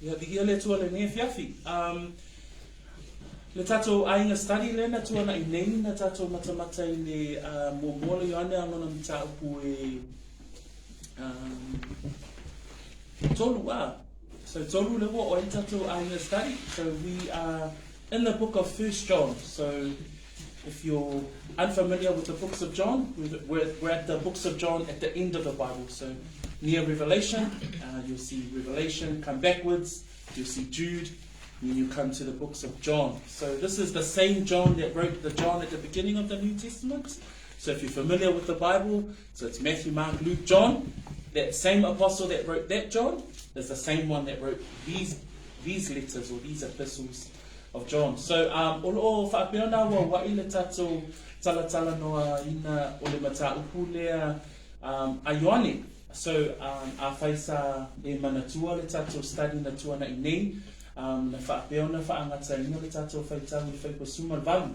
Ia, viia le Atua i lenei afiafi. Um, le tatou aiga study lea na tuana'i nei na tatou matamata i le uh, muamua le Ioane a lona mataupu e um, tolu a. So tolu le ua o ai le tatou aiga study. So we are in the book of First John. So if you're unfamiliar with the books of John, we're, we're at the books of John at the end of the Bible. So near Revelation, uh, you'll see Revelation come backwards, you'll see Jude, and then you come to the books of John. So this is the same John that wrote the John at the beginning of the New Testament. So if you're familiar with the Bible, so it's Matthew, Mark, Luke, John. That same apostle that wrote that John is the same one that wrote these, these letters or these epistles of John. So, um, o loo faapea ona auaua'i le tatou talatalanoaina o le mataupu lea um, a Ioane. So, um, afai sa e manatua le tatou study na tuana'i nei, um, na faapea ona faagataina le tatou faitau i le Faipua 18.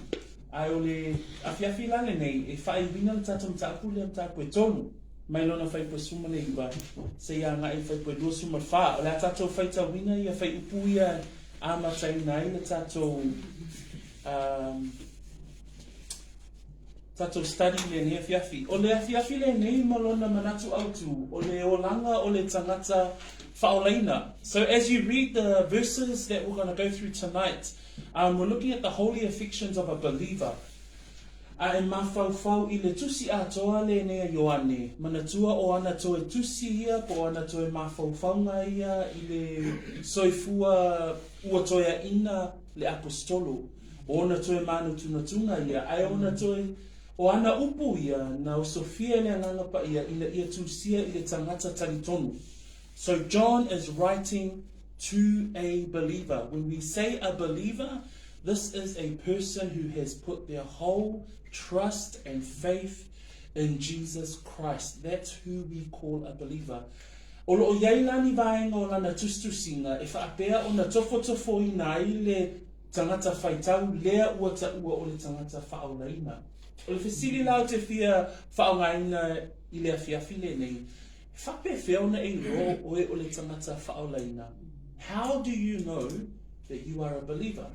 Ae o le afiafi la lenei, e faaiuina le tatou mataupu lea mataupu e tolu, mai lona Faipua 19 seia agai i le Faipua 24. O le a tatou faitauina ia faiupu ia amataina ai le tatou um, tatou study i lenei afiafi. O le afiafi lenei ma lona manatu autu, o le olaga o le tagata faaolaina. So as you read the verses that we're going to go through tonight, um, we're looking at the holy affections of a believer. A e mafaufau i le tusi atoa lenei a Ioane, manatua o ana toe tusi ia po o ana toe mafaufauga ia i le soifua ua toeaina le Aposetolo. O ona toe mānatunatuga ia, ae ona toe, o ana upu ia na osofia e le Agaga Paia ina ia tusia i le tagata talitonu. So John is writing to a believer. When we say a believer, this is a person who has put their whole trust and faith in Jesus Christ. That's who we call a believer. O loo i ai la ni vaega o lana tusitusiga e faapea ona tofotofoina ai le tagata faitau lea ua taua o le tagata faaolaina. O le fesili la ou te fia faaaogaina i le afiafi lenei, e faapefea ona e iloa o oe o le tagata faaolaina? How do you know that you are a believer?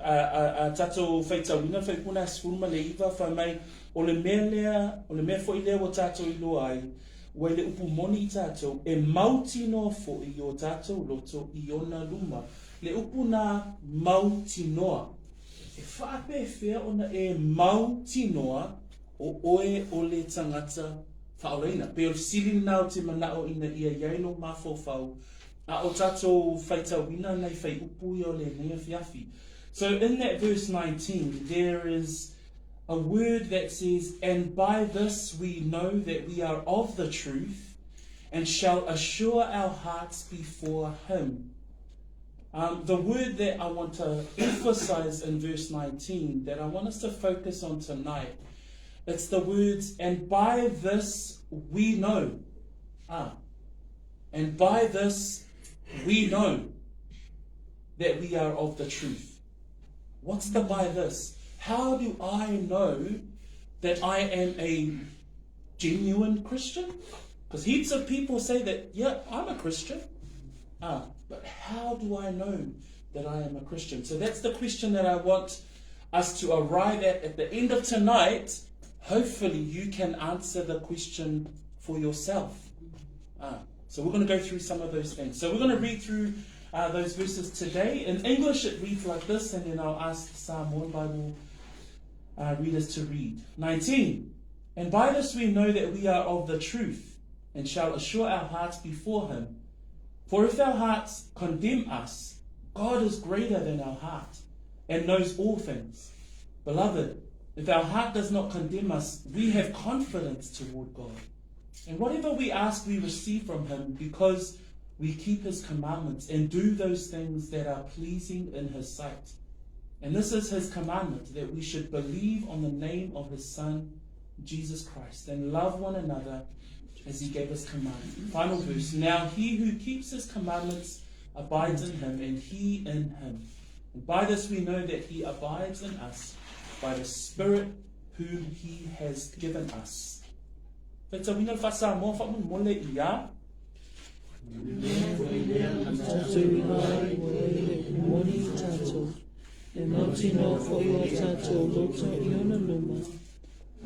A, a, a tatou faitauina faipuna a 19 fai mai, o le mea lea, o le mea foi lea ua tatou iloa ai, ua i le upu moni i tatou, e mautinoa foi i o tatou loto i ona luma. Le upu na mautinoa. E faapefea ona e mautinoa o oe o le tagata faaolaina? Pei o le fesili lena ou te manao ina ia i ai lou mafaufau a o tatou faitauina nai faiupu ia o lenei afiafi. So in that verse 19 there is a word that says, And by this we know that we are of the truth, and shall assure our hearts before him. Um, the word that I want to emphasize in verse 19, that I want us to focus on tonight, it's the words, and by this we know. Ah, and by this we know that we are of the truth. What's the by this? How do I know that I am a genuine Christian? Because heaps of people say that, yeah, I'm a Christian. Ah, but how do I know that I am a Christian? So that's the question that I want us to arrive at at the end of tonight. Hopefully, you can answer the question for yourself. Ah, so we're going to go through some of those things. So we're going to read through uh, those verses today. In English, it reads like this, and then I'll ask the Samoan Bible uh, readers to read. 19. And by this we know that we are of the truth, and shall assure our hearts before him. For if our hearts condemn us, God is greater than our heart, and knows all things. Beloved, if our heart does not condemn us, we have confidence toward God. And whatever we ask, we receive from him, because we keep his commandments and do those things that are pleasing in his sight. And this is his commandment, that we should believe on the name of his Son, Jesus Christ, and love one another as he gave us command. Final verse. Now he who keeps his commandments abides in him, and he in him. And by this we know that he abides in us, by the Spirit whom he has given us. Faitauina le faa-Samoa faamolemole ia. Tatou iloa ai ua i ai le upu moni i tatou, e mautinoa foi o tatou loto i ona luma.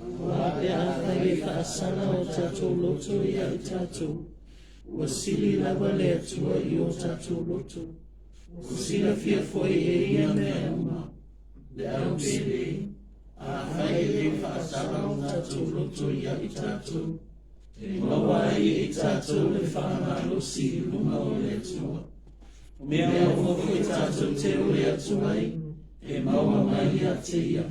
Aua pe afai e faasala o tatou loto ia i tatou, ua sili lava le Atua i o tatou loto. Ua silafia foi e ia mea uma, le au pele, afai e le faasala o tatou loto ia i tatou, E maua ai e i tatou le faamalosi i luma o le Atua. O mea uma foi tatou te oi atu ai, e maua mai ia te ia.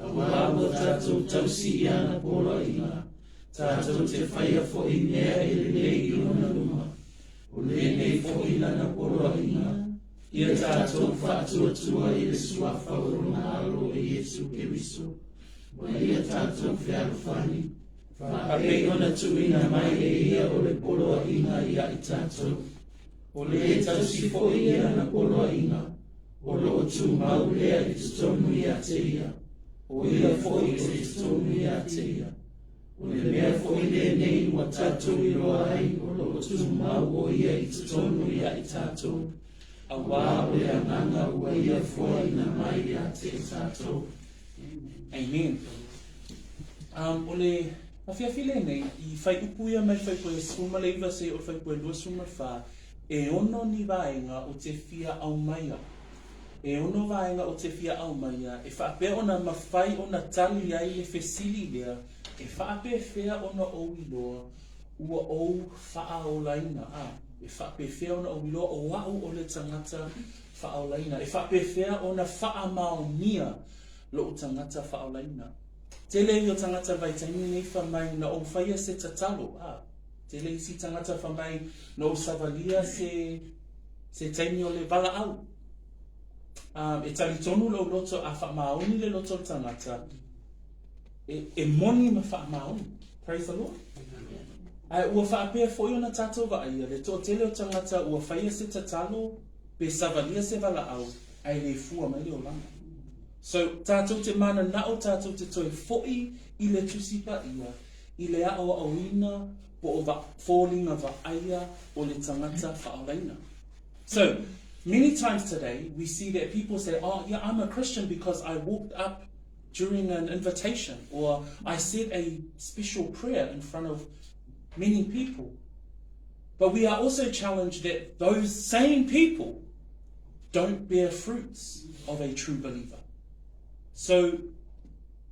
Aua ua tatou tausi i ana poloaiga, tatou te faia foi mea e lelei i ona luma. O lenei foi lana poloaiga, ia tatou faatuatua i le suafa o lona Alo o Iesu Keriso, ma ia tatou fealofani, Faapei ona tuuina mai e ia o le poloaiga ia i tatou. O le tausi foi i ana poloaiga, o lo o tumau lea i totonu ia te ia, o ia foi o i totonu ia te ia. O le mea foi lenei ua tatou iloa ai o lo o tumau o ia i totonu ia i tatou, auā o le Agaga ua ia foaina mai ia te i tatou. Amen. Um, o le afiafi lenei, i whai upu ia mai whai koe 19 se o whai koe 24, e ono ni vaenga o te fia aumaia. E ono vaenga o te fia aumaia, e whaapea ona mawhai ona tali ai le fesili lea, e whaapewhea ona ou iloa, ua ou whaaolaina. A, e whaapewhea ona ou iloa o au o le tangata faaolaina. E faapefea ona faamaonia lou tagata faaolaina? Tele ia o tagata vaitaimi nei fai mai na ou faia se tatalo, a, tele isi tagata fai mai na ou savalia se, se taimi o le valaau. Um, e talitonu lou loto a faamaoni le loto o le tagata, e, e moni ma faamaoni. Praise the Lord. Ae ua faapea foi ona tatou vaaia le toatele o tagata ua faia se tatalo pe savalia se valaau ae le fua mai le olaga. So, tatou te mananao tatou te toe foi i le Tusi Paia i le aoaoina po o va foliga vaaia o le tagata faaolaina. So, many times today we see that people say, oh yeah, I'm a Christian because I walked up during an invitation or I said a special prayer in front of many people. But we are also challenged that those same people don't bear fruits of a true believer. So,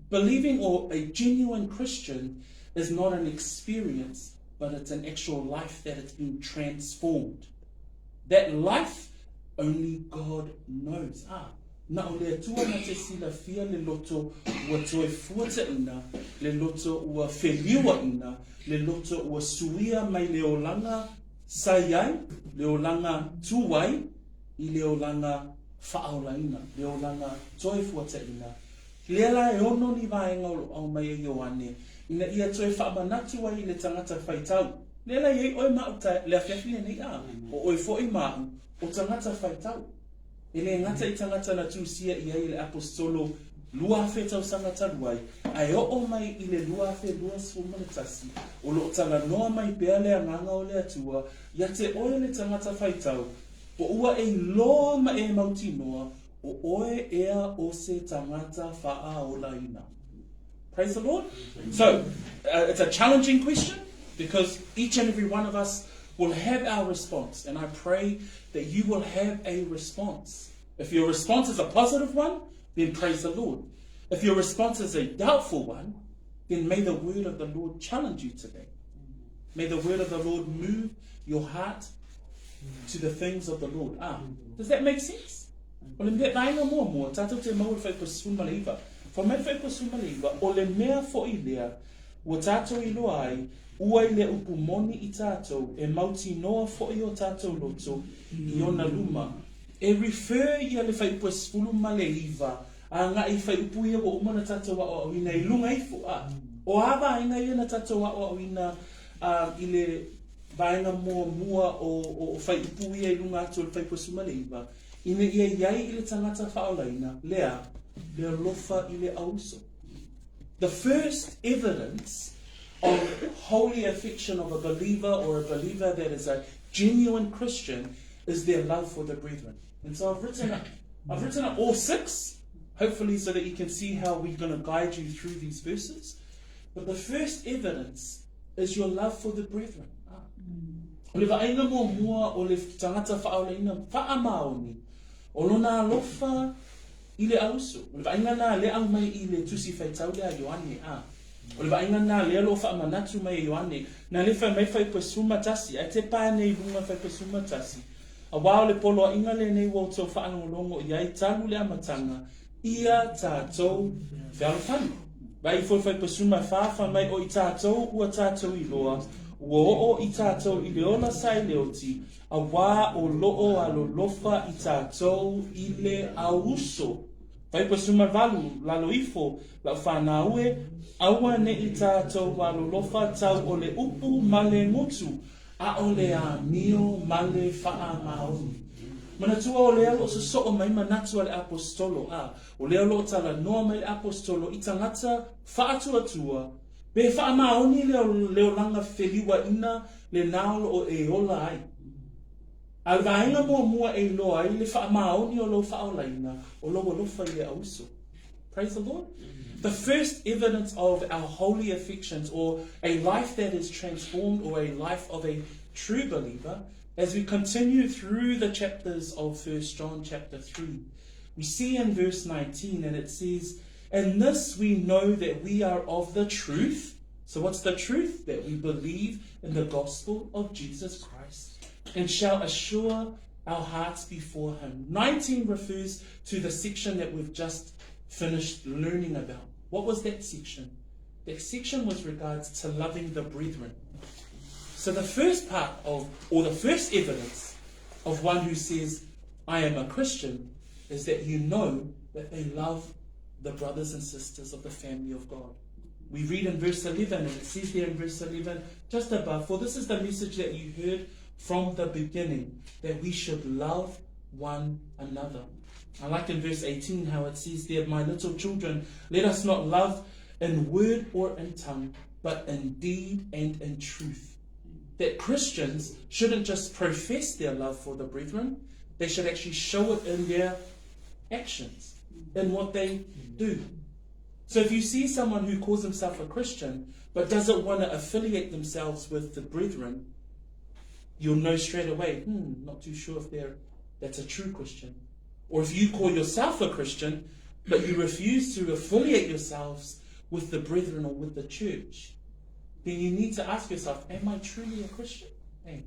believing or a genuine Christian is not an experience, but it's an actual life that it's been transformed. That life, only God knows. Ah, Na o le Atua na te silafia le loto ua toe fuataina, le loto ua feliuaina, le loto ua suia mai le olaga sa i ai, le olaga tu ai, i le olaga faaolaina, le olaga toe fuataina. Lea la e ono ni vaega o lo o aumai e Ioane ina ia toe faamanatu ai i le tagata faitau. Lea la e i ai oe ma au le afiafi lenei, a, o oe foi ma au, o tagata faitau. E le gata i tagata na tusia i ai e le Aposetolo 2000 tausaga talu ai, ae oo mai i le 2021, o lo o talanoa mai pea le Agaga o le Atua ia te oe le tagata faitau, po ua e iloa ma e mautinoa o oe ea o se tagata faaolaina. Praise the Lord. So, uh, it's a challenging question because each and every one of us will have our response. And I pray that you will have a response. If your response is a positive one, then praise the Lord. If your response is a doubtful one, then may the word of the Lord challenge you today. May the word of the Lord move your heart to the things of the Lord. Ah, does that make sense? O le mea vaenga muamua, tatou te maua i le Fuaiupu 19. Fai mai le Fuaiupu 19, o le mea foi lea ua tatou iloa ai, ua i le upu moni i tatou, e mautinoa foi o tatou loto i ona luma. E refer ia le Fuaiupu 19 agai i fuaiupu ia ua uma ona tatou aoaoina i luga ifo. A, o a vaega ia na tatou aoaoina i le vaega muamua o, o, o fuaiupu ia i luga atu o le Fuaiupu 19? Ina ia i ai i le tagata faaolaina, lea, le alofa i le auuso. The first evidence of holy affection of a believer or a believer that is a genuine Christian is their love for the brethren. And so I've written up, I've written up all six, hopefully so that you can see how we're going to guide you through these verses. But the first evidence is your love for the brethren. O le vaaiga muamua o le tagata faaolaina faamaoni, o lona alofa i le auso. O le vaaiga lena lea aumai i le Tusi Faitau lea a Ioane, a. O le vaaiga lena lea o lo o faamanatu mai e Ioane, na le fai mai fuaiupu e 11, ae tepa ane i luga fuaiupu e 11, Aua o le poloaiga lenei ua outou faalogologo i ai talu le amataga, ia tatou fealofani. Vaai ifo i fuaiupu e 14, fai mai, O i tatou ua tatou iloa, ua oo i tatou i le ola sa i le oti, auā o loo alolofa i tatou i le auuso. Fuaiupu e 18, lalo ifo, Lau fanau e, aua neʻi tatou alolofa tau o le upu ma le gutu, a o le amio ma le faamaoni. Manatua o lea o lo o sosoo mai manatu a le Aposetolo, a o lea o lo o talanoa mai le Aposetolo i tagata faatuatua, pe faamaoni le le olaga feliuaina lena o lo o e ola ai. A o le vaega muamua e iloa ai le faamaoni o lou faaolaina, o lou alofa i le auso. Praise the Lord. The first evidence of our holy affections or a life that is transformed or a life of a true believer as we continue through the chapters of 1 John chapter 3. We see in verse 19 and it says, And this we know that we are of the truth. So what's the truth? That we believe in the gospel of Jesus Christ and shall assure our hearts before him. 19 refers to the section that we've just finished learning about. What was that section? That section was regards to loving the brethren. So the first part of, or the first evidence of one who says, I am a Christian, is that you know that they love the brothers and sisters of the family of God. We read in verse 11, and it says there in verse 11, just above, For this is the message that you heard from the beginning, that we should love one another. I like in verse 18 how it says there, My little children, let us not love in word or in tongue, but in deed and in truth. That Christians shouldn't just profess their love for the brethren, they should actually show it in their actions, in what they do. So if you see someone who calls himself a Christian but doesn't want to affiliate themselves with the brethren, you'll know straight away, hmm, not too sure if they're that's a true Christian. Or if you call yourself a Christian, but you refuse to affiliate yourselves with the brethren or with the church, then you need to ask yourself, am I truly a Christian? Hey.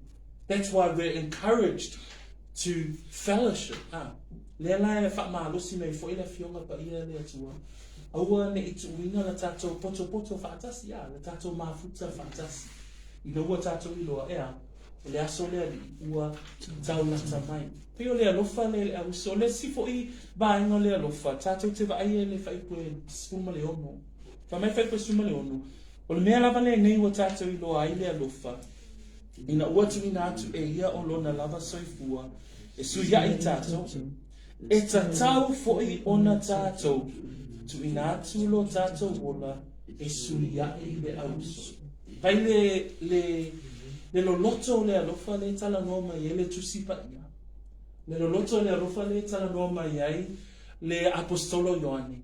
That's why we're encouraged to fellowship. Ah, lea la e faamalosi mai foi le Afioga Paia a le Atua, aua ne i tuuina le tatou potopoto faatasi, ah, le tatou mafuta faatasi, ina ua tatou iloa, ea, o le aso le Alii ua tau lata mai. Pei o le alofa lea i le auso, o le isi foi vaega o le alofa, tatou te vaai ai i le fuaiupu e 16. Fai mai fuaiupu e 16, o le mea lava lenei ua tatou iloa ai le alofa, Ina ua tuuina atu e ia o lona lava soifua e suiaʻi tatou, e tatau foi ona tatou tuuina atu lo tatou ola e suiaʻi le auso. Vai le, le, le loloto o le alofa le talanoa mai ai le Tusi Paia, le loloto o le alofa le talanoa mai ai le Aposetolo Ioane.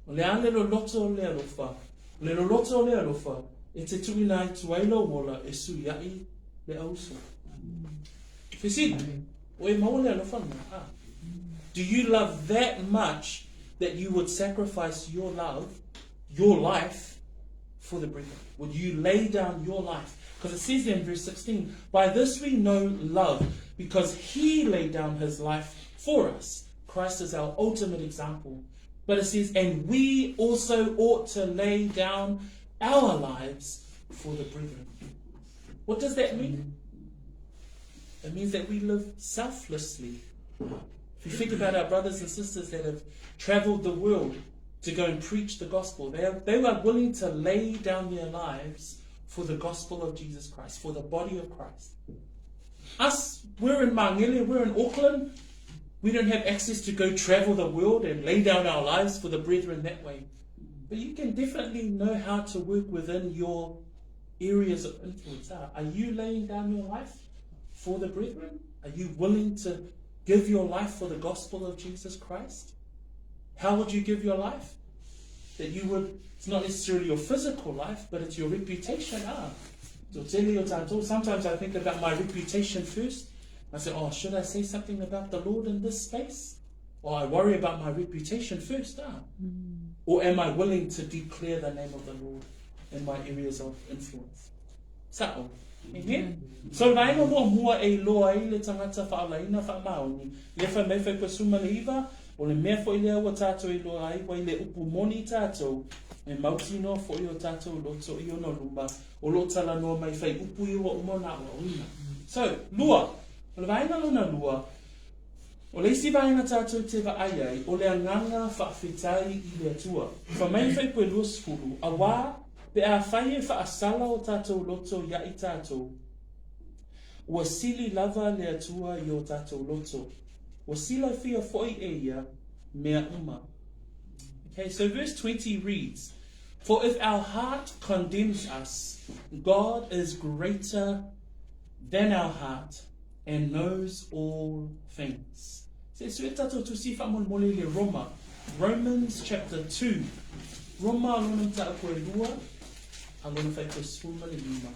O le a le loloto o le alofa? O le loloto o le alofa e te tuuina atu ai lou ola e suiaʻi le auso. Fesili, o e maua le alofa lena? Ah. Do you love that much that you would sacrifice your love, your life, for the brethren? Would you lay down your life? Because it says there in verse 16, By this we know love, because he laid down his life for us. Christ is our ultimate example. But it says, And we also ought to lay down our lives for the brethren. What does that mean? It means that we live selflessly. If you think about our brothers and sisters that have traveled the world to go and preach the gospel, they, are, they were willing to lay down their lives for the gospel of Jesus Christ, for the body of Christ. Us, we're in Mangere, we're in Auckland. We don't have access to go travel the world and lay down our lives for the brethren that way. But you can definitely know how to work within your areas of influence. Are you laying down your life for the brethren? Are you willing to give your life for the gospel of Jesus Christ? How would you give your life? That you would, it's not necessarily your physical life, but it's your reputation. Ah, sometimes I think about my reputation first. I say, oh, should I say something about the Lord in this space? Or I worry about my reputation first. Ah. Mm. Or am I willing to declare the name of the Lord in my areas of influence? Sa'o. Amen? So le vaega muamua e iloa ai le tagata faaolaina faamaoni, lea fai mai fai pasuma le iva, o le mea foi lea ua tatou iloa ai ua i le upu moni i tatou, e mautinoa foi o tatou loto i ona luma, o lo o talanoa mai fai upu ia ua uma ona aoaoina. So, lua, o le vaega lona lua, O le isi vaega tatou te vaai ai, o le agaga faafetai i le Atua. Fai mai le Fuaiupu e 20, Auā, pe afai e faasala o tatou loto ia i tatou, ua sili lava le Atua i o tatou loto, ua silafia foi e ia mea uma. Okay, so verse 20 reads, For if our heart condemns us, God is greater than our heart and knows all things. Se sue tatou tusi faamolemole i le Roma. Romans chapter 2. Roma lona mataupu e lua, a lona faipea 15.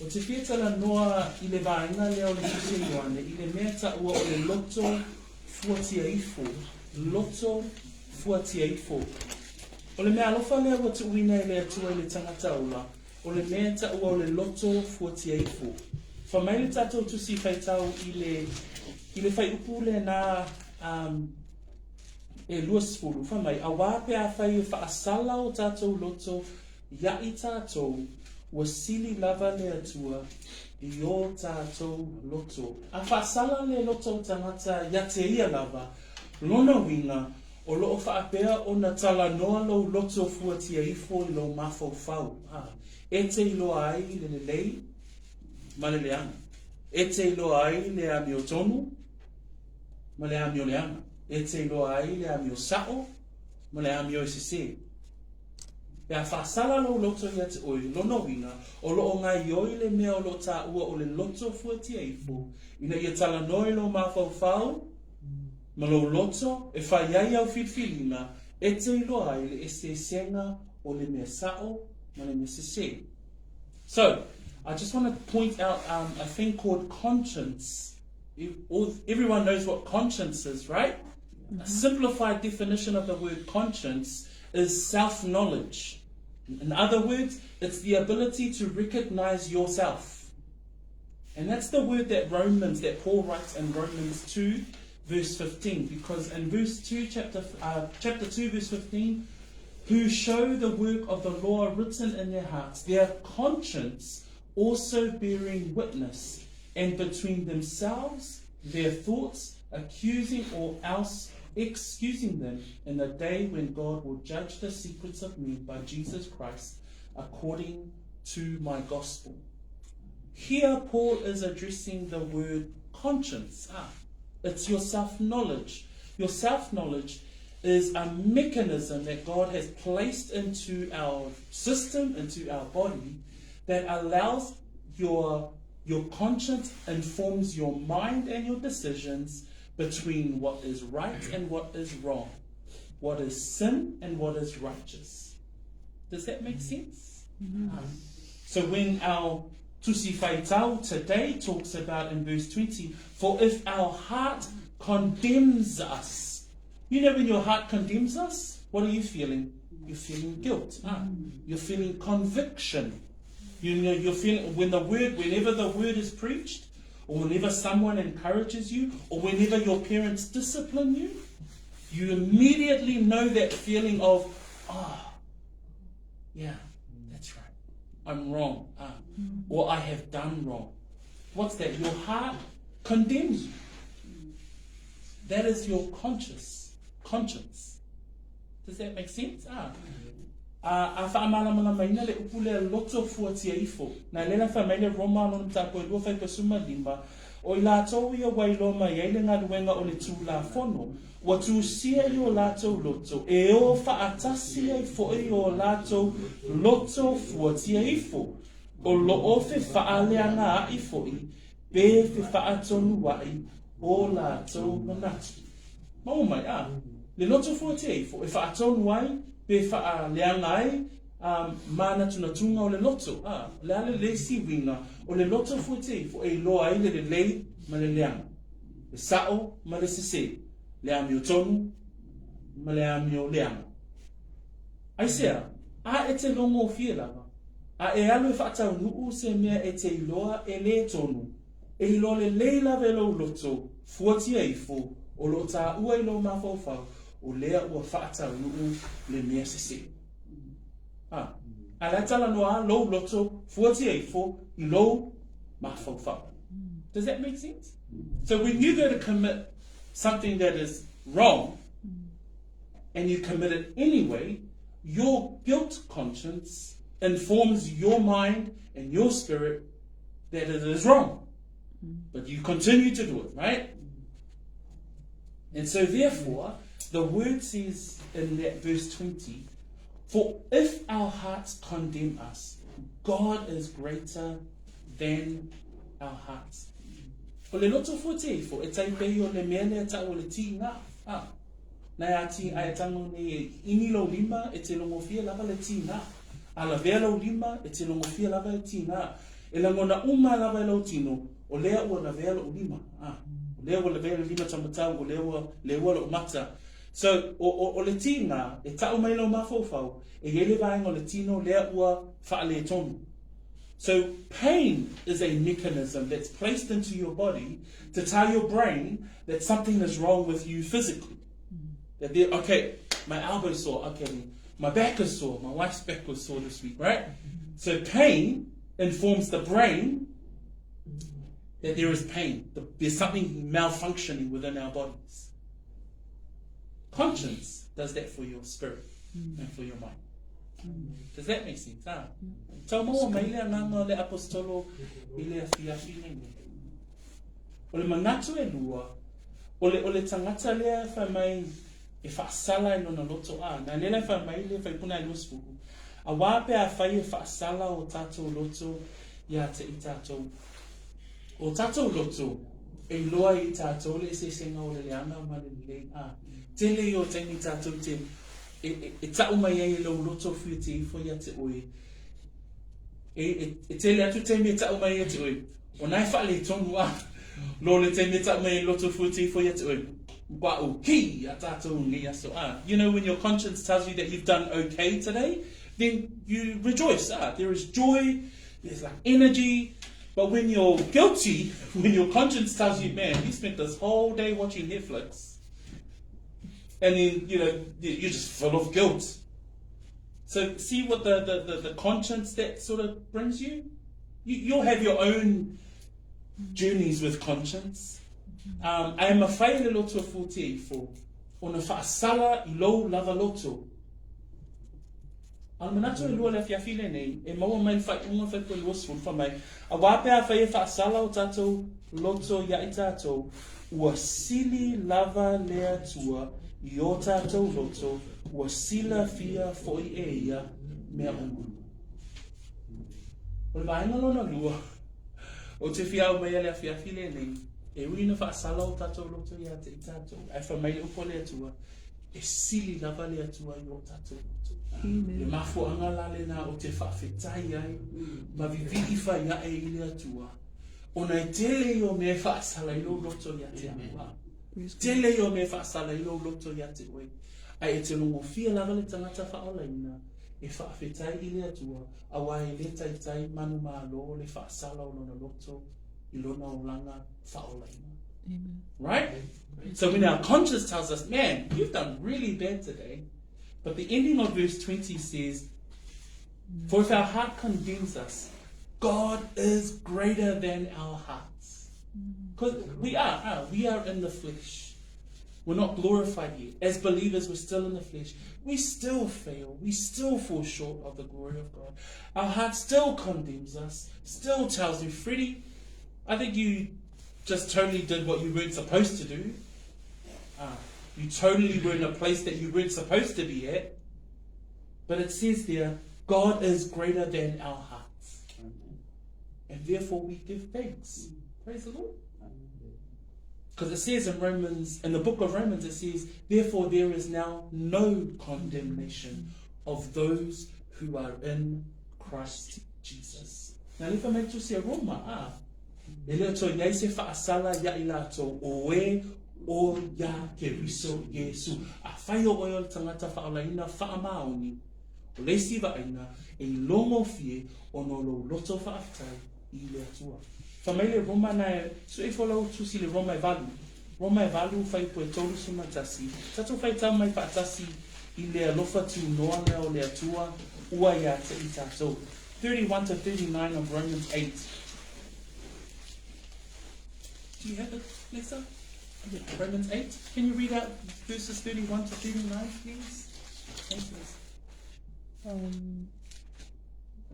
O te fia talanoa i le vaega lea o le tusi a Ioane i le mea taua o le loto fuatia ifo, loto fuatia ifo. O le mea alofa lea ua tuuina e le Atua i le tagata ola, O le mea taua o le loto fuatia ifo. Fai mai le tatou tusi faitau i le, i le fuaiupu lena um, e 20, fai mai, auā pe afai e faasala o tatou loto ia i tatou, ua sili lava le Atua i o tatou loto. A faasala le loto o tagata ia te ia lava, lona uiga, O lo o faapea ona talanoa lou loto fuatia ifo i lou mafaufau, a e te iloa ai le lelei ma le leaga. E te iloa ai le amiotonu ma le amio leaga. E te iloa ai le amio sa'o ma le amio e sesē. Pe a faasala lou loto ia te oe, lona uiga, o lo o gaoioi le mea o lo o taua o le loto fuatia ifo, ina ia talanoa i lou mafaufau, Ma lou loto e fai ai au filifiliga e te iloa ai le eseesega o le mea sa'o ma le mea sesē. So, I just want to point out um, a thing called conscience. Everyone knows what conscience is, right? Mm-hmm. A simplified definition of the word conscience is self knowledge. In other words, it's the ability to recognize yourself. And that's the word that Romans, that Paul writes in Romans 2, verse 15. Because in verse 2, chapter, uh, chapter 2, verse 15, who show the work of the law written in their hearts, their conscience also bearing witness, and between themselves their thoughts accusing or else excusing them in the day when God will judge the secrets of men by Jesus Christ according to my gospel. Here, Paul is addressing the word conscience. Ah, it's your self knowledge. Your self knowledge is a mechanism that God has placed into our system, into our body, that allows your, your conscience informs your mind and your decisions between what is right and what is wrong, what is sin and what is righteous. Does that make sense? Mm-hmm. So when our Tusi Faitau today talks about in verse 20, for if our heart condemns us, you know when your heart condemns us, what are you feeling? You're feeling guilt. Ah, you're feeling conviction. You know, you're feeling when the word, whenever the word is preached, or whenever someone encourages you, or whenever your parents discipline you, you immediately know that feeling of, ah, oh, yeah, that's right. I'm wrong. Ah, or I have done wrong. What's that? Your heart condemns you. That is your conscious conscience. Does that make sense? Ah. A, a faamalamalamaina le upu lea loto fuatia ifo. Na lea la fai mai le Roma lona mataupu e lua faipasuma lima, O i latou ia ua iloa mai ai le galuega o le Tulafono, ua tusia i o latou loto, e o faatasi ai foi o latou loto fuatia ifo, o lo o fefaaleagaai foi. pe fefaatonuaʻi o latou manatu. Maua mai, a, le loto fuatia ifo e faatonu ai pe faaleaga ai a manatunatuga o le loto, a, o le a le isi uiga o le loto fuatia ifo e iloa ai le lelei ma le leaga, le sao ma le sesē, le amiotonu ma le amio leaga. Aisea? A e te logofie lava, a e alu e faataunuu se mea e te iloa e lē tonu, e iloa lelei lava e lou loto, fuatia ifo, o lo o taua i lou mafaufau, o lea ua faataunuu le mea sesē. A, a la e talanoa lava lou loto, fuatia ifo i lou mafaufau. Does that make sense? So when you go to commit something that is wrong, and you commit it anyway, your guilt conscience informs your mind and your spirit that it is wrong. But you continue to do it, right? And so, therefore, the word says in that verse 20, For if our hearts condemn us, God is greater than our hearts. O le loto fua te ifo, e taipei o le mea lea tau o le tīngā. Ah. Nai a ti ae tango nei e ini lou lima e te logofia lava le tīngā. A lavea lou lima e te logofia lava e tīngā. E lagona uma lava e lou tino, o lea ua lavea loʻu lima. Ah, o lea ua lavea le lima taumatau, o lea ua leua loʻu mata. So, o, o, o le tīngā, e taʻu mai lou mafaufau, e i ai le vaega o le tino lea ua faaletonu. So, pain is a mechanism that's placed into your body to tell your brain that something is wrong with you physically. That they're, okay, my elbow's sore, okay, my back is sore, my wife's back was sore this week, right? So pain informs the brain that there is pain. There's something malfunctioning within our bodies. Conscience does that for your spirit and for your mind. Does that make sense? Ah. Tau maua mai le agaga o le apostolo i le afiafi lenei. O le manatu e lua, o le, o le tagata lea e fai mai e faasala i lona loto a, na lela e fai mai le faipuna e 20, auā pe afai e faasala o tatou loto ia te i tatou. O tatou loto, e iloa i tatou le eseesega o le leaga ma le lelei a. Tele ia o taimi tatou te e, e, e taʻu mai ai e lou loto fuitia ifo ia te oe. E, e, e tele atu taimi e taʻu mai ia te oe. O na e faaletonu a. Lo le taimi e taʻu mai e loto fuitia ifo ia te oe. Wa okay a tatou nei aso a. You know when your conscience tells you that you've done okay today, then you rejoice. Ah, there is joy, there's like energy. But when you're guilty, when your conscience tells you, man, you spent this whole day watching Netflix, and then, you know, you're just full of guilt. So see what the, the, the, the conscience that sort of brings you? you? You'll have your own journeys with conscience. Um, ae mafai le loto fuatia ifo ona faasala i lou lava loto. A o le manatu e lua le afiafi lenei, e maua mai le faaiuga faipua 20 fai mai, auā pe afai e faasala o tatou loto ia i tatou, ua sili lava le Atua i o tatou loto, ua silafia foi e ia mea uma. O le vaega lona lua, ou te fia aumaia le afiafi lenei, e ui ina faasala o tatou loto ia te i tatou, ae fai mai le upu a le Atua, E sili lava le Atua i o tatou loto. Le mafuaaga la lena ou te faafetai ai ma vivii fai ae i le Atua, ona e tele ia o mea e faasala ai lou loto ia te au. A. Tele ia o mea e faasala ai lou loto ia te oe. Ae e te logofia lava le tagata faaolaina e faafetai i le Atua, auā e le taitai manumalo le faasala o lona loto i lona olaga faaolaina. Right? So when our conscience tells us, man, you've done really bad today, but the ending of verse 20 says, For if our heart condemns us, God is greater than our hearts. Because we are, uh, we are in the flesh. We're not glorified yet. As believers, we're still in the flesh. We still fail. We still fall short of the glory of God. Our heart still condemns us, still tells you, Freddie, I think you just totally did what you weren't supposed to do. Uh, you totally were in a place that you weren't supposed to be at. But it says there, God is greater than our hearts. And therefore we give thanks. Praise the Lord. Because it says in Romans, in the book of Romans, it says, Therefore there is now no condemnation of those who are in Christ Jesus. Na le fai mai tusi a Roma, a, e le o toe iai se faasala ia i latou o e o ia Keriso Iesu. Afai o oe o le tagata faaolaina faamaoni, o le isi vaaiga e ilogofie ona o lou loto faafetai i le Atua. Fai mai le Roma na e sue ifo lau tusi le Roma e valu, Roma e valu fuaiupu e 31, tatou faitau mai faatasi i le alofa tunoa lea o le Atua ua ia te i tatou. 31 to 39 of Romans 8. Do you have it, Lisa? Yeah. Romans 8. Can you read out verses 31 to 39, please? Thanks, Liz.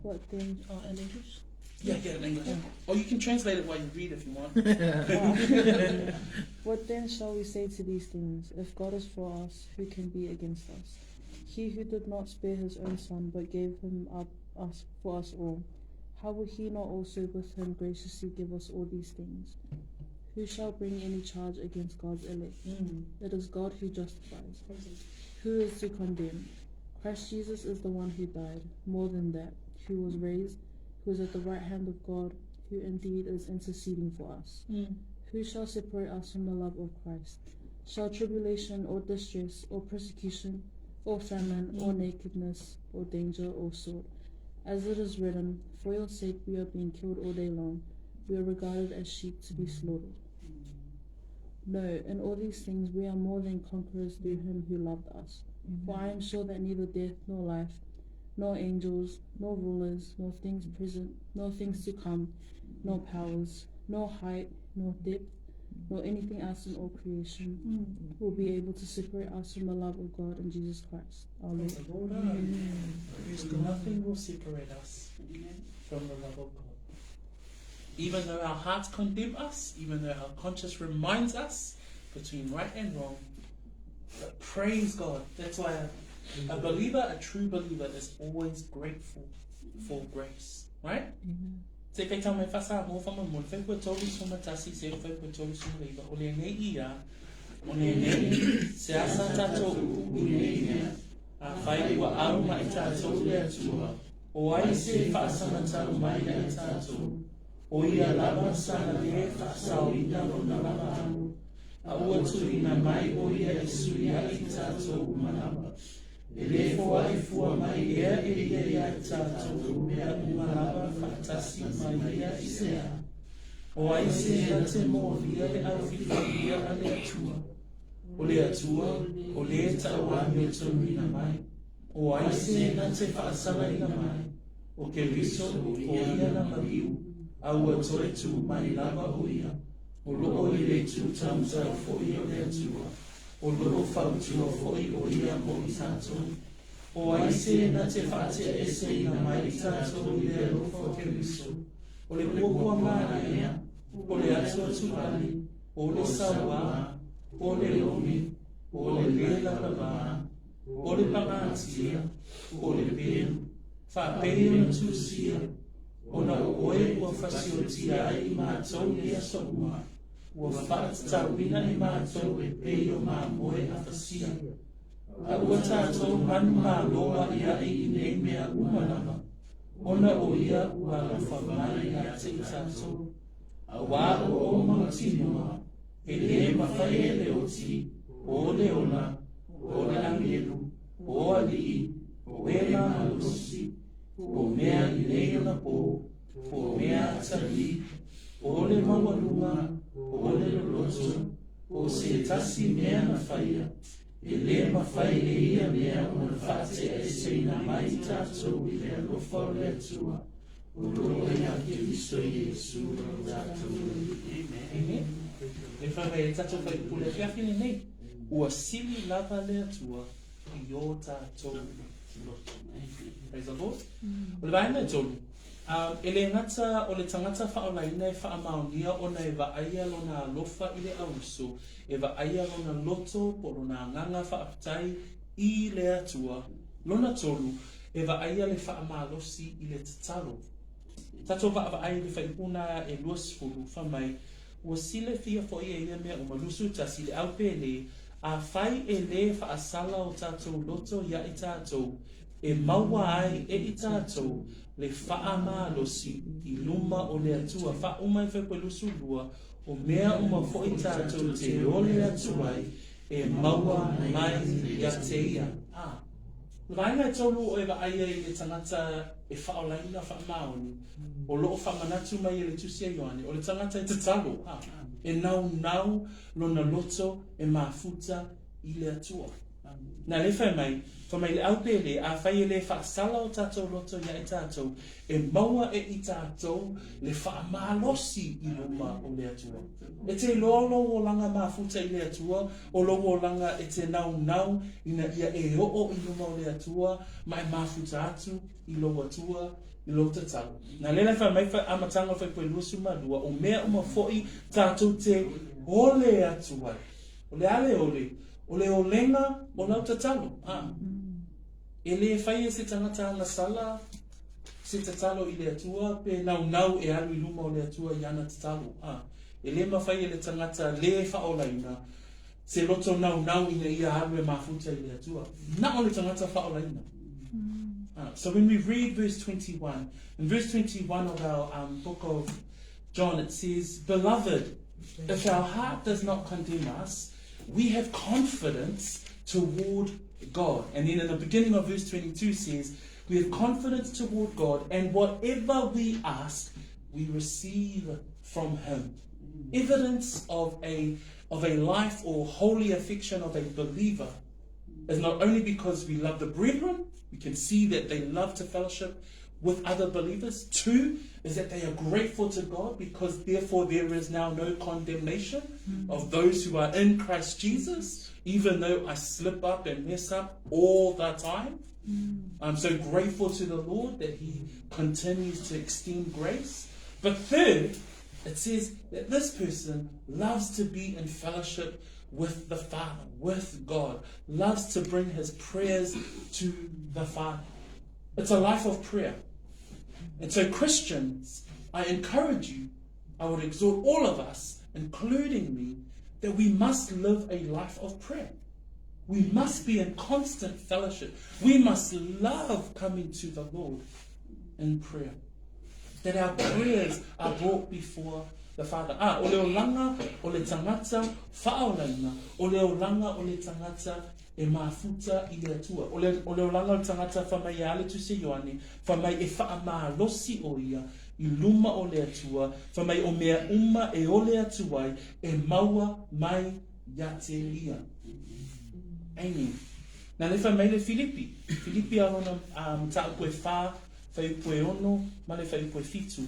What then? Oh, in English? Yeah, yeah, in English. Yeah. Or you can translate it while you read if you want. What then shall we say to these things? If God is for us, who can be against us? He who did not spare his own son, but gave him up us for us all, how will he not also with him graciously give us all these things? Who shall bring any charge against God's elect? It is God who justifies. Who is to condemn? Christ Jesus is the one who died, more than that, who was raised, who is at the right hand of God, who indeed is interceding for us. Who shall separate us from the love of Christ? Shall tribulation or distress or persecution or famine or nakedness or danger or sword? As it is written, for your sake we are being killed all day long. We are regarded as sheep to be slaughtered. No, in all these things we are more than conquerors through him who loved us. For I am sure that neither death nor life, nor angels, nor rulers, nor things present, nor things to come, nor powers, nor height, nor depth, nor anything else in all creation will be able to separate us from the love of God in Jesus Christ, our Lord. Praise the Lord. Praise God. Nothing will separate us from the love of God. Even though our hearts condemn us, even though our conscience reminds us between right and wrong, but praise God. That's why a believer, a true believer, is always grateful for grace. Right? Amen. Se faitau mai faa-Samoa faamolemole, fuaiupu e 31, seia fuaiupu e 39, o lenei ia, o lenei, se asa tatou upu i nei mea, afai ua alo mai tatou i le Atua, o ai se faasagatau mai ia i tatou, o ia lava sana le faasaoina lona lava alo, a ua tuuina mai o ia e sui ai i tatou uma lava. E le foai fua mai ea e ia ia i tatou mea uma lava faatasi ma ia i se a. O ai se na te molia le aufilifilia a le Atua? O le Atua, o le taauamiotonuina mai. O ai se na te faasalaina mai? O Keriso, o ia na maliu, a ua toe tu mai lava o ia. O loo i le itu taumatau foi o le Atua, o loo fautua foi o ia mo i tatou. O ai se na te faateaeseina mai i tatou i le alofa o Keriso? O le puapua manaia, o le atuatuali, o le sauā, o le lomi, o le le lavavā, o le pagatia, o le pelu, faapei ona tusia, ona o oe ua fasiotia ai i matou i aso uma, ua faatatauina i matou e pei o mamoe afasia. A ua tatou manumalo aʻiaʻi i nei mea uma lava, ona o ia ua alofa mai ia te i tatou. Auā o ou mautinoa, e lē mafai e le oti, o le ola, o le agelu, o alii, o e malolosi, o mea i nei ona pō, o mea atalii, o le maualuga, o le loloto, o se tasi mea na faia, e lē mafai e ia mea ona faateaeseina mai i tatou i le alofa o le Atua, o loo ia Keriso Iesu lo tatou Alii. Amen. Le fai mai e tatou faipule afiafi lenei, ua sili lava le Atua i o tatou loto. Praise the Lord. O le vaega e tolu, e le gata o le tagata faaolaina e faamaonia ona e vaaia lona alofa i le auuso, e vaaia lona loto po o lona agaga faafetai i le Atua. Lona tolu, e vaaia le faamalosi i le tatalo. Tatou vaavaai i le faaiupu na e 20, fai mai, Ua silafia foi e ia mea uma, 21, le au pele, afai e lē faasala o tatou loto iā i tatou, e maua ai e i tatou le faamalosi i luma o le Atua. Faauma i le faaiupu e 22, O mea uma foi tatou te ole atu ai, e maua mai ia te ia. A. O le vaega e tolu o e vaai ai i le tagata e faaolaina faamaoni, o lo o faamanatu mai e le Tusi a Ioane, o le tagata e tatalo, a, e naunau lona loto e mafuta i le Atua. Na le fai mai, fai mai le au pele, afai e lē faasala o tatou loto ia i tatou, e maua e i tatou le faamalosi i luma o le Atua. E te iloa lou olaga mafuta i le Atua, o lou olaga e te naunau ina ia e oo i luma o le Atua ma e mafuta atu i lou Atua i lou tatalo. Na lea la fai mai amataga o le Faipule 22, o mea uma foi tatou te ole atu ai. O le a le ole? O le olega o lau tatalo. A. E lē fai e se tagata agasala se tatalo i le Atua pe naunau e alu i luma o le Atua i ana tatalo. A. E lē mafai e le tagata lē faaolaina se loto naunau ina ia alu e mafuta i le Atua. Na o le tagata faaolaina. So when we read verse 21, in verse 21 of our um, book of John, it says, Beloved, if our heart does not condemn us, we have confidence toward God. And then in the beginning of verse 22 says, We have confidence toward God, and whatever we ask, we receive from Him. Evidence of a, of a life or holy affection of a believer is not only because we love the brethren, we can see that they love to fellowship with other believers. Two is that they are grateful to God because therefore there is now no condemnation mm. of those who are in Christ Jesus, even though I slip up and mess up all the time. Mm. I'm so grateful to the Lord that He continues to extend grace. But third, it says that this person loves to be in fellowship with the Father, with God, loves to bring his prayers to the Father. It's a life of prayer. And so, Christians, I encourage you, I would exhort all of us, including me, that we must live a life of prayer. We must be in constant fellowship. We must love coming to the Lord in prayer. That our prayers are brought before the Father. Ah, o le olaga o le tagata faaolaina, o le olaga o le tagata e mafuta i le Atua. O le, o le olaga o le tagata fai mai ia le Tusi a Ioane, fai mai e faamalosi o ia i luma o le Atua, fai mai o mea uma e ole atu ai, e maua mai ia te ia. Amen. Na le fai mai le Filipi, Filipi a lona um, mataupu e whā, fuaiupu e ono ma le fuaiupu e fitu.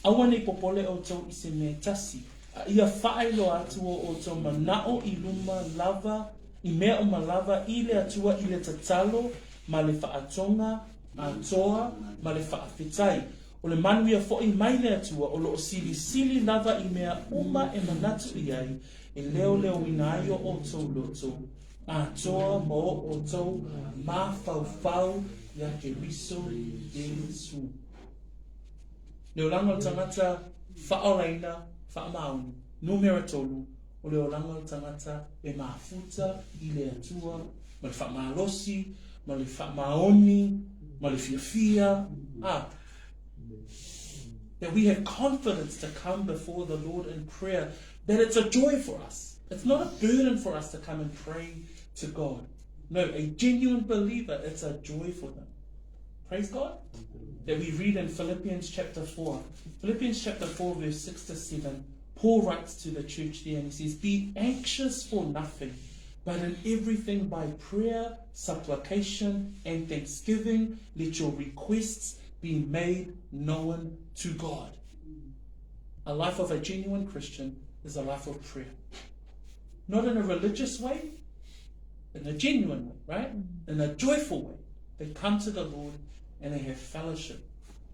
Aua nei popole outou i se mea e tasi, a ia faailoa atu o outou manao i luma lava, i mea uma lava i le Atua i le tatalo ma le faatoga atoa ma le faafetai. O le manuia foi mai le Atua o lo o silisili lava i mea uma e manatu i ai, e leoleoina ai o outou loto atoa ma o outou mafaufau iā Keriso Iesu. Le olaga o le tagata faaolaina faamaoni. Numera tolu, o le olaga o le tagata e mafuta i le Atua ma le faamalosi, ma le faamaoni, ma le fiafia. Ah, that we have confidence to come before the Lord in prayer, that it's a joy for us. It's not a burden for us to come and pray to God. No, a genuine believer, it's a joy for them. Praise God. That we read in Philippians chapter 4. Philippians chapter 4, verse 6 to 7. Paul writes to the church there and he says, Be anxious for nothing, but in everything by prayer, supplication, and thanksgiving, let your requests be made known to God. A life of a genuine Christian is a life of prayer. Not in a religious way, in a genuine way, right? In a joyful way. They come to the Lord and they have fellowship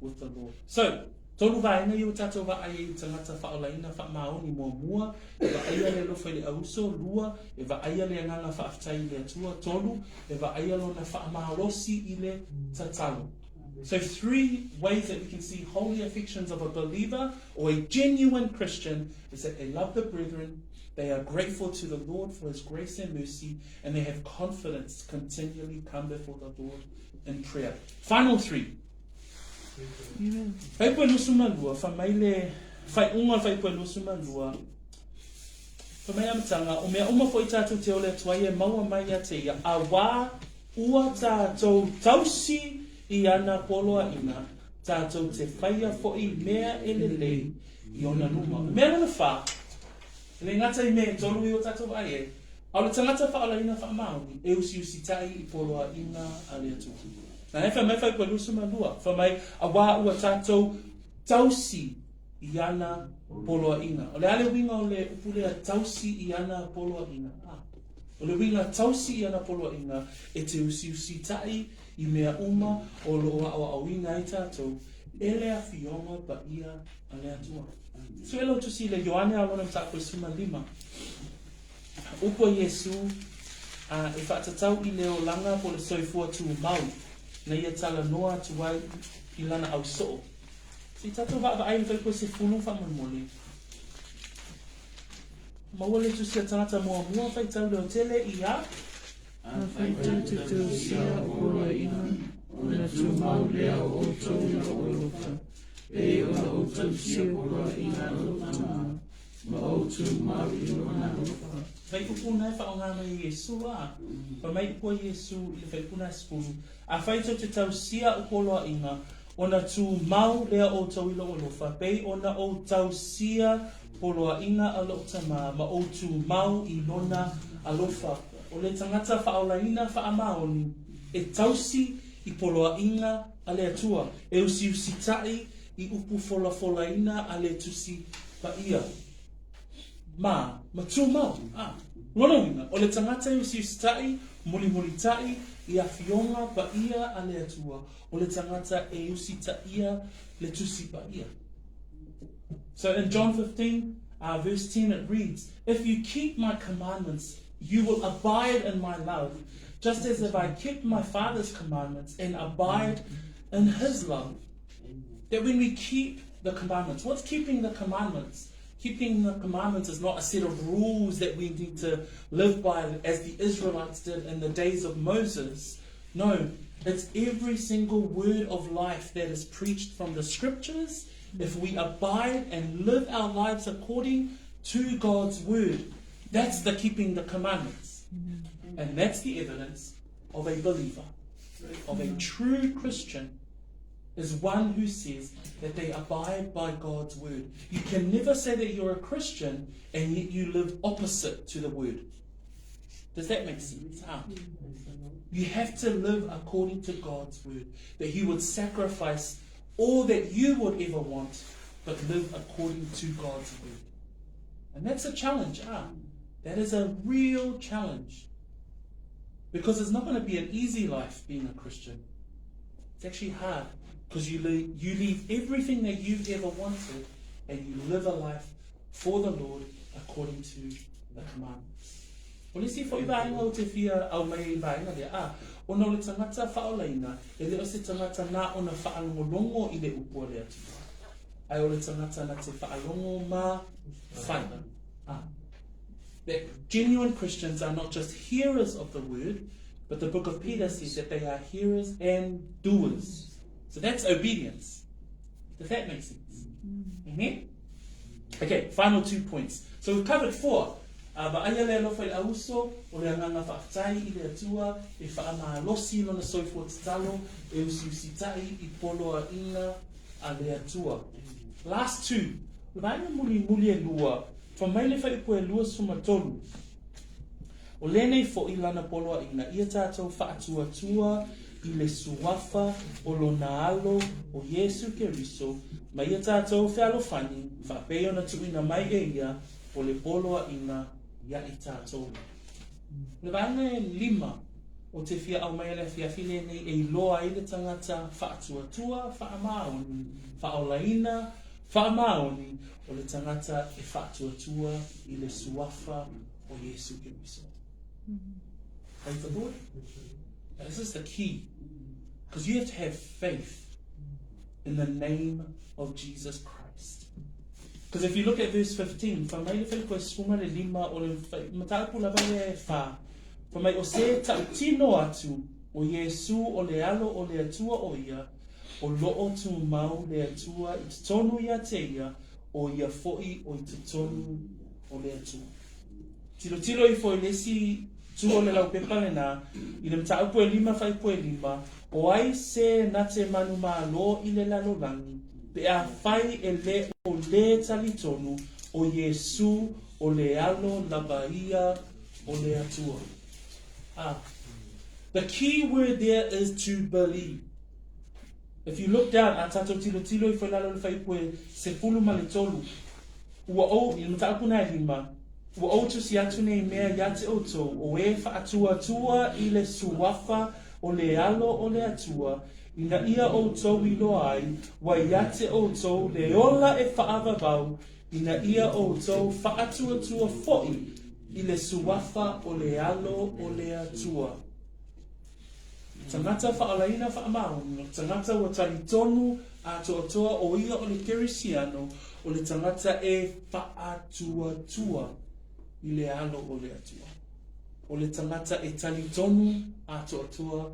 with the Lord. So, tolu vaega ia ua tatou vaai ai i tagata faaolaina faamaoni muamua, e vaaia le alofa i le auso, lua, e vaaia le agaga faafetai i le Atua, tolu, e vaaia lona faamalosi i le tatalo. So, three ways that we can see holy affections of a believer or a genuine Christian is that they love the brethren, they are grateful to the Lord for his grace and mercy, and they have confidence to continually come before the Lord in prayer. Final three. Fuaiupu e 22, fai mai le faaiuga o le fuaiupu e 22, fai mai amataga, o mea uma foi tātou te ole atu ai e maua mai ia te ia, auā ua tātou tausi i ana poloaiga, tātou te whaia foi mea e lelei i ona luma. O le mea lona whā, e le gata i mea e tolu i o tātou vaai ai, a o le tagata whaolaina whaamaoni e usiusi tai i poloaiga a le Atua. Na e fai mai fuaiupu e 22, fai mai, auā ua tātou tausi i ana poloaiga. O le a le uiga o le upu lea tausi i ana poloaiga? A. O le uiga tausi i ana poloaiga e te usiusitaʻi i mea uma o lo o aʻoaʻoina ai tātou e le Afioga Paia a le Atua. Sue lou tusi i le Ioane a lona mataupu e 15. Upu a Iesu, a, e faatatau i le olaga po o le soifua tumau na ia talanoa atu ai i lana ausoo. Se i tatou vaavaai i le fuaiupu e 10 faamolemole. Maua le tusi a tagata muamua faitau leotele i a. Afai tou te tausia o poloaiga, ona tumau lea o outou i lou alofa, pei ona ou tausia poloaiga a lou Tama, ma ou tumau i lona alofa. Fuaiupu na e faaaoga mai e Iesu, a. Fai mai upu a Iesu i le fuaiupu na e 10, Afai tou te tausia o poloaiga, ona tumau lea outou i lou alofa, pei ona ou tausia poloaiga a lou Tama, ma ou tumau i lona alofa. O le tagata faaolaina faamaoni, e tausi i poloaiga a le Atua, e usiusitaʻi i upu folafolaina a le Tusi Paia. Ma, ma tumau, a. Lona uiga, o le tagata e usiusitaʻi, mulimulitaʻi i afioga paia a le Atua, o le tagata e usitaia le Tusi Paia. So in John 15, verse 10 it reads, If you keep my commandments, you will abide in my love, just as if I kept my Father's commandments and abide in his love. That when we keep the commandments, what's keeping the commandments? Keeping the commandments is not a set of rules that we need to live by as the Israelites did in the days of Moses. No, it's every single word of life that is preached from the scriptures. If we abide and live our lives according to God's word, that's the keeping the commandments. And that's the evidence of a believer, of a true Christian, is one who says that they abide by God's word. You can never say that you're a Christian and yet you live opposite to the word. Does that make sense? Huh? You have to live according to God's word, that He would sacrifice all that you would ever want, but live according to God's word. And that's a challenge, ah. That is a real challenge. Because it's not going to be an easy life being a Christian. It's actually hard because you leave, you leave everything that you've ever wanted and you live a life for the Lord according to the commandments. O le isi foi vaega ou te fia aumai ai i vaega lea, a, ona o le tagata faaolaina, e le o se tagata na ona faalogologo i le upu a le Atua, ae o le tagata na te faalogo ma whai. A, that genuine Christians are not just hearers of the word, but the book of Peter says that they are hearers and doers. So that's obedience. Does that make sense? Amen? Okay, final two points. So we've covered four. A vaaia le alofa i le auso, o le agaga faafetai i le Atua, e faamalosi lona soifua tatalo, e usiusitaʻi i poloaiga a le Atua. Last two. O le vaega mulimuli e lua, fai mai le fuaiupu e 23. O lenei foi lana poloaiga ia tatou faatuatua i le Suafa o lona Alo o Iesu Keriso, ma ia tatou fealofani faapei ona tuuina mai e ia o le poloaiga ia i tatou. O le vaega e lima o te fia aumaia i le afiafi lenei e iloa ai le tagata faatuatua, faamaoni, faaolaina, faamaoni, o le tagata e faatuatua i le Suafa o Iesu Keriso. Praise the Lord. Now, this is the key. Because you have to have faith in the name of Jesus Christ. Because if you look at verse 15, fai mai le fuaiupu e 15 o le mataupu lava lea e whā, fai mai o se tautino atu o Iesu o le alo o le Atua o ia, o loo tumau le Atua i totonu ia te ia, o ia foʻi o i totonu o le Atua. Tilotilo ifo i le isi itu o le laupepa lenā, i le mataupu e lima fuaiupu e lima, O ai se na te manumalo i le lalolagi, pe afai e le o lē talitonu o Iesū o le Alo lava ia o le Atua. Ah. The key word there is to believe. If you look down, a tatou tilotilo ifo i lalo i le fuaiupu e 13, ua ou, i le mataupu na e lima, ua ou tusi atu nei mea iā te ʻoutou, o e faatuatua i le suafa o le Alo o le Atua, ina ia ʻoutou iloa ai, ua iā te ʻoutou le ola e faavavau, ina ia ʻoutou faatuatua foʻi i le suafa o le Alo o le Atua. Tagata faaolaina faamaoni, o le tagata ua talitonu atoatoa o ia o le Kerisiano, o le tagata e faatuatua i le alo o le Atua. O le tagata e talitonu atoatoa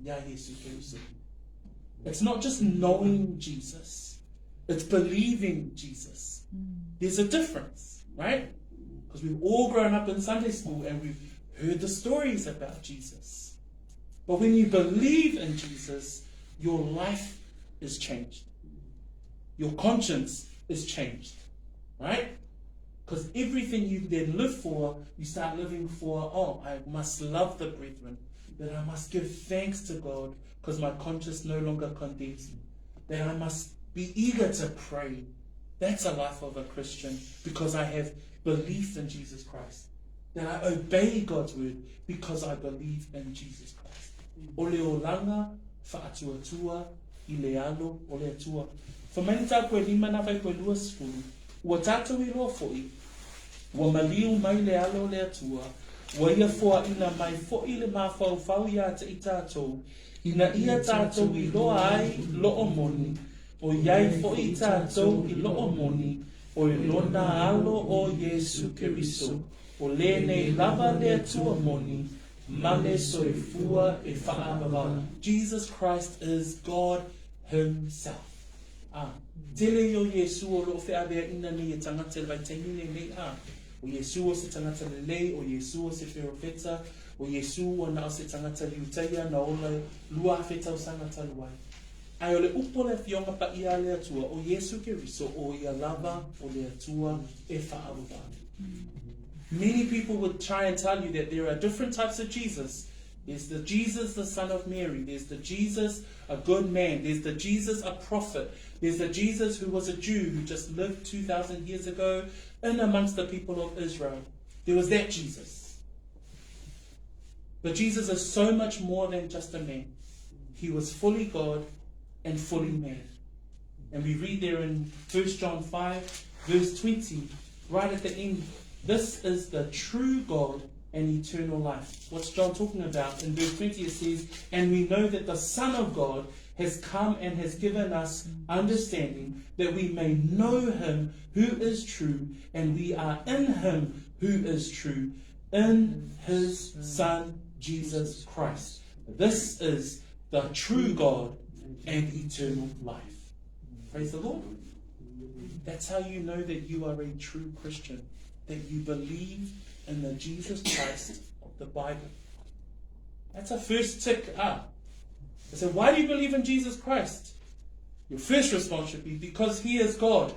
iā Iesu Keriso. It's not just knowing Jesus, it's believing Jesus. There's a difference, right? Because we've all grown up in Sunday school and we've heard the stories about Jesus. But when you believe in Jesus, your life is changed. Your conscience is changed, right? Because everything you then live for, you start living for, oh, I must love the brethren, that I must give thanks to God because my conscience no longer condemns me, that I must be eager to pray. That's a life of a Christian because I have belief in Jesus Christ. That I obey God's word because I believe in Jesus Christ. O le olaga faatuatua i le alo o le Atua. Fai mai le mataupu e lima na fuaiupu e 20, Ua tatou iloa foʻi, ua maliu mai le alo o le Atua, ua ia foaʻina mai foʻi le mafaufau iā te i tatou, ina ia tatou iloa ai loo moni, ʻoiai foʻi tatou i loo moni, o i lona alo o Iesu Keriso, o lenei lava le Atua moni, ma le soifua e faavavau. Jesus Christ is God Himself. A, tele ia o Iesu o loo feaveaʻina nei e tagata i le vaitaimi lenei, a, o Iesu o se tagata lelei, o Iesu o se perofeta, o Iesu ua na o se tagata Iutaia na ola 2000 tausaga talu ai. Ae o le upu o le Afioga Paia a le Atua, o Iesu Keriso, o ia lava o le Atua e faavavau. Many people would try and tell you that there are different types of Jesus. There's the Jesus, the son of Mary. There's the Jesus, a good man. There's the Jesus, a prophet. There's the Jesus who was a Jew who just lived 2,000 years ago in amongst the people of Israel. There was that Jesus. But Jesus is so much more than just a man. He was fully God and fully man. And we read there in 1 John 5, verse 20, right at the end, this is the true God and eternal life. What's John talking about? In verse 20 it says, And we know that the Son of God has come and has given us understanding that we may know him who is true, and we are in him who is true, in his Son, Jesus Christ. This is the true God and eternal life. Praise the Lord. That's how you know that you are a true Christian, that you believe in the Jesus Christ of the Bible. That's a first tick up. They say, why do you believe in Jesus Christ? Your first response should be, because he is God.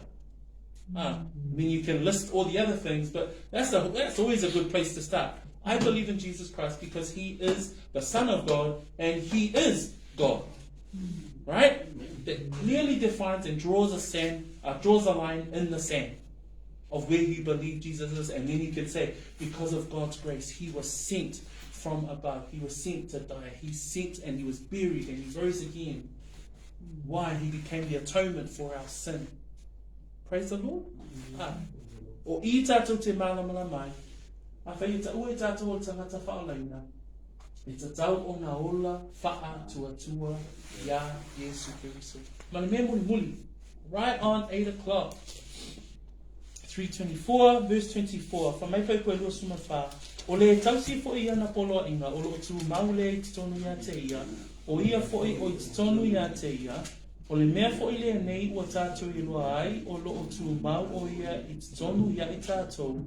I mean, you can list all the other things, but that's, a, that's always a good place to start. I believe in Jesus Christ because he is the Son of God and he is God. Right? That clearly defines and draws a sand, draws a line in the sand of where you believe Jesus is. And then you can say, because of God's grace, he was sent from above. He was sent to die. He sent and he was buried and he rose again. Why? He became the atonement for our sin. Praise the Lord. Ah. O i tātou te mālamalama ai, a whai e taua e tātou o le tagata whaolaina. E tatau ona ola faatuatua iā Iesu Keriso. Ma le mea mulimuli, right on 8 o'clock, 3:24, verse 24, Fai mai Fuaiupu e 24, O le tausi foi i ana poloaiga o lo o tumau lea i totonu ia te ia, o ia foi o i totonu ia te ia, o le mea foi lenei ua tatou iloa ai o lo o tumau o ia i totonu ia i tatou,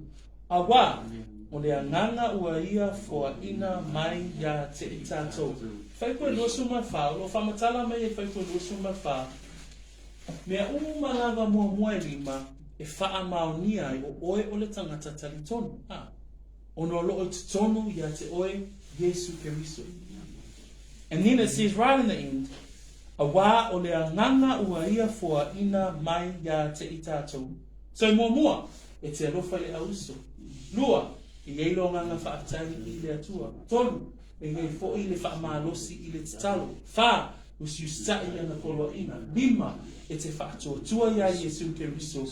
Auā, o le agaga ua ia foaina mai ia te i tatou. Fuaiupu e 24, O lo o faamatala mai e Fuaiupu e 24, mea uma lava muamua e lima e faamaonia ai o oe o le tagata talitonu, ā, ona o lo o i totonu ia te oe Iesu Keriso. And then it says right in the end, Auā, o le agaga ua ia foaina mai ia te i tatou. So muamua, e te alofa i le auuso. Lua, e i ai lo agaga faafetai i le Atua. Tolu, e i ai foi le faamalosi i le tatalo. Fa, usiusitai i ana poloaiga. Lima, e te faatuatua iā Iesu Keriso,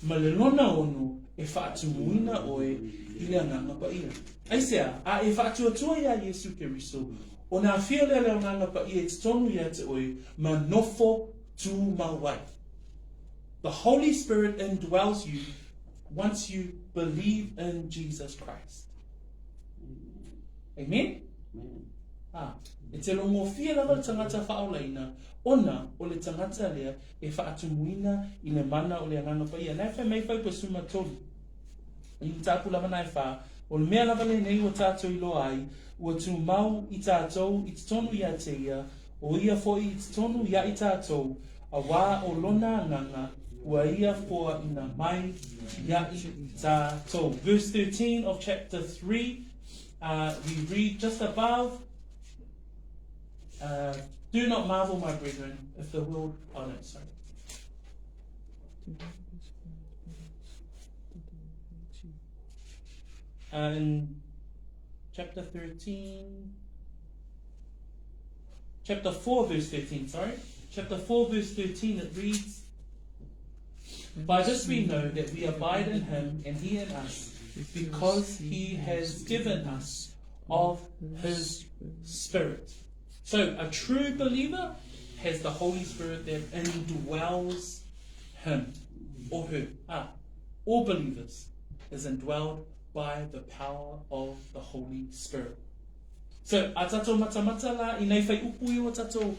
ma le lona ono, e faatumuina oe i le Agaga Paia. Aisea? A e faatuatua iā Iesu Keriso, ona afio lea le Agaga Paia i totonu ia te oe, ma nofo tumau ai. The Holy Spirit indwells you once you believe in Jesus Christ. Amen? Amen. Ah, e te longofie lava le tagata faaolaina, ona o le tagata lea e faatumuina i le mana o le Agaga Paia. Na e fai mai fai suma tolu. I mataupu lava na e whā, o le mea lava lenei ua tātou iloa ai, ua tumau i tātou i totonu ia te ia, o ia foi i totonu ia i tātou, auā o lona agaga ua ia foaina mai ia i tātou. Verse 13 of chapter 3, we read just above, Do not marvel, my brethren, if the world... Oh, no, sorry. In chapter 13... Chapter 4, verse 13, sorry. Chapter 4, verse 13, it reads, By this we know that we abide in him and he in us, because he has given us of his Spirit. So, a true believer has the Holy Spirit that indwells him or her. Ah, all believers is indwelled by the power of the Holy Spirit. So, a tatou matamata la, ina i whai upu i o tatou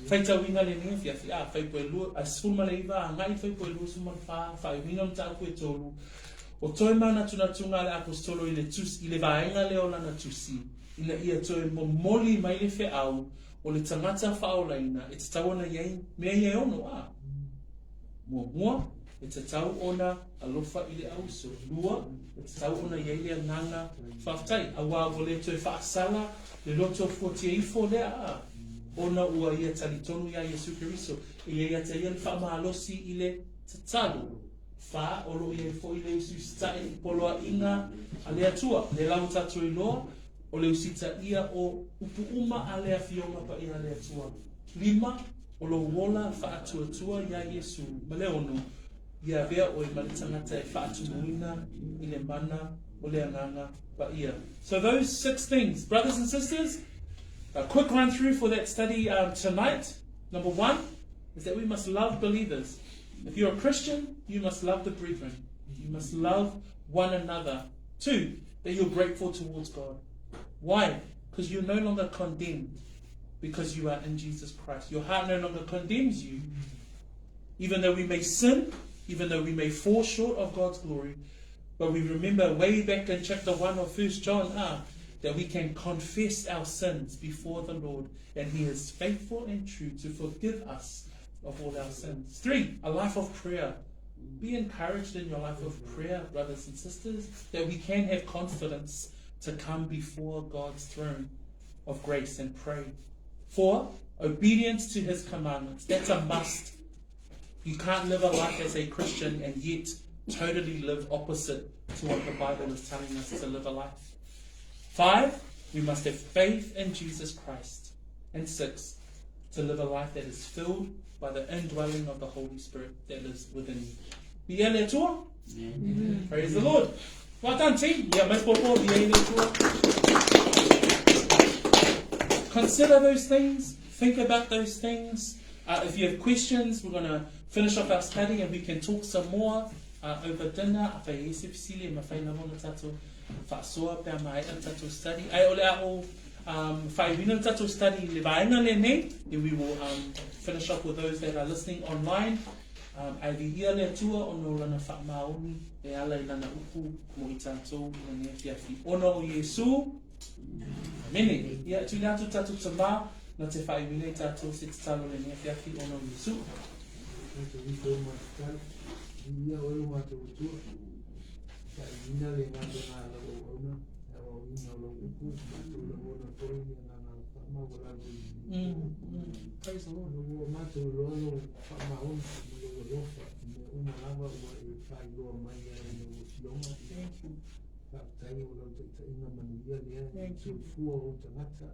whaitauina lenei awhiawhi, a, whaipu e lua, a 19, a ngai whaipu e 24, whaiuina o mataupu e tolu, o toe mānatunatūga a le Aposetolo i le tusi, i le vaega lea o lana tusi, ina ia toe momoli mai le feau o le tagata faaolaina e tatau ona i ai mea ia e ono, a. Muamua, e tatau ona alofa i le auso. Lua, e tatau ona i ai le agaga faafetai, auā ua le toe faasala le loto fuatia ifo lea, ā, ona ua ia talitonu iā Iesu Keriso, e i ai ia te ia le faamalosi i le tatalo. Whā, o lo o i ai foi le usiusitaʻi i poloaiga a le Atua, lea la ua tatou iloa, o le usitaia o upu uma a le Afioga Paia a le Atua. Lima, o lou ola faatuatua iā Iesu, ma le ono, ia avea oe ma le tagata e faatumuina i le mana o le Agaga Paia. So those six things, brothers and sisters, a quick run through for that study um, tonight. Number one is that we must love believers. If you're a Christian, you must love the brethren. You must love one another. Two, that you're grateful towards God. Why? Because you're no longer condemned because you are in Jesus Christ. Your heart no longer condemns you. Even though we may sin, even though we may fall short of God's glory, but we remember way back in chapter 1 of 1 John ah, that we can confess our sins before the Lord, and He is faithful and true to forgive us of all our sins. Three, a life of prayer. Be encouraged in your life of prayer, brothers and sisters, that we can have confidence to come before God's throne of grace and pray. Four, obedience to his commandments. That's a must. You can't live a life as a Christian and yet totally live opposite to what the Bible is telling us to live a life. Five, we must have faith in Jesus Christ. And six, to live a life that is filled by the indwelling of the Holy Spirit that lives within you. Viia le Atua. Amen. Praise the Lord. Well done, team. Ia, mai popo, viia i le Atua. consider those things, think about those things. Uh, if you have questions, we're going to finish off our study and we can talk some more uh, over dinner. Afai e i ai se fesili e mafai lava ona tatou faasoa pe a maea le tatou study. Ae o le a ou um, faaiuina le tatou study i le vaega lenei, then we will um, finish off with those that are listening online. Um, ae viia le Atua ona o Lana faamaoni e ala i Lana upu mo i tatou i lenei afiafi. Ona o Iesu, Amene. Ia, tuuina atu tatou tamā, na te faaiuina i tatou se tatalo i lenei afiafi ona o Iesu. Matou ifo o matou Viia oe o matou Atua, faaiuina le galuega a lau auauna, le aoaoina o lau upu, matou lagona foi le agaga faamaualalo i lenei po. Praise the Lord. Ina ua matou iloa lou faamaoni ma lou alofa i mea uma lava ua e faailoa mai ai i lau Afioga, ia Thank you. faafetai o lau taitaiga manuia lea i le Thank you. soifua o ou tagata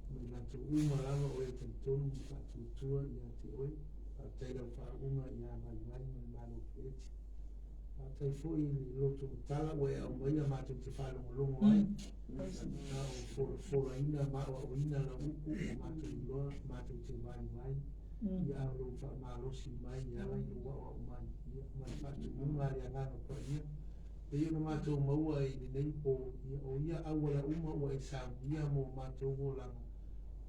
ma i latou uma lava o e talitonu ma faatuatua ia te oe. Faafetai i lau faauuga ia Vaivai ma le Malo Feeti. Faafetai foi i le loto matala ua e aumaia matou te faalogologo ai. A o folafolaina ma aoaoina lau upu ua matou iloa matou te vaivai i a o lou faamalosi mai e ala i lou aoao mai ia ma le faatumuga a le Agaga Paia. Pei ona matou maua i lenei po, ia o ia auala uma ua e saunia mo matou olaga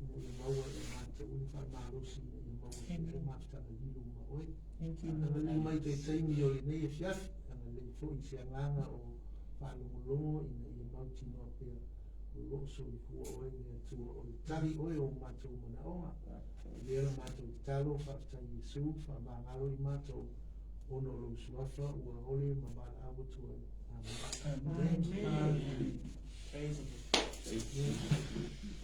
ina ia maua e matou le faamalosi ina ia maua pea le mafutaga lilo ma oe. Agalelei mai i tai taimi o lenei afiafi, agalelei foi i se agaga o faalogologo ina ia mautinoa pea o lo o soifua oe le Atua o le tali oe o matou manaoga. O lea la matou tatalo, faafetai Iesu, faamagalo i matou ona o lou suafa ua ole ma valaau atu ai. Amene. Amen. Praise the Lord.